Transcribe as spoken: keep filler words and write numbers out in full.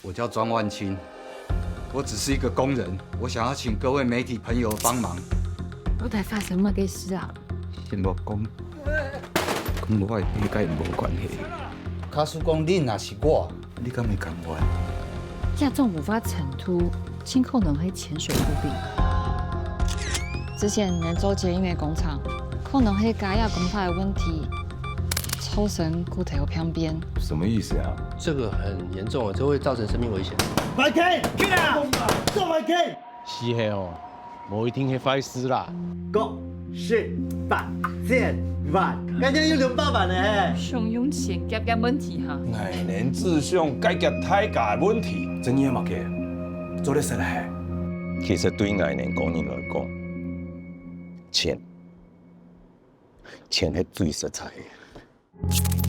我叫莊萬青，我只是一個工人，我想要請各位媒體朋友幫忙。到底發生麼个事啊？先莫講，講我个應該無關係。假使講你若是我，你敢會甘願？這種文化程度，盡可能係潛水布兵。之前能做捷運个工廠，可能係加壓工法个問題，造成骨頭病變。什麼意思啊？这个很严重啊，这会造成生命危险。Five K，起来，做 Five K。死係哦，無一定係壞事啦。恭喜八千萬，今年有兩百萬呢。想用錢解決問題哈。𠊎等只想解決大家个問題，正經麼个？做得食係。其實對𠊎等個人來講，錢，錢係最實在个。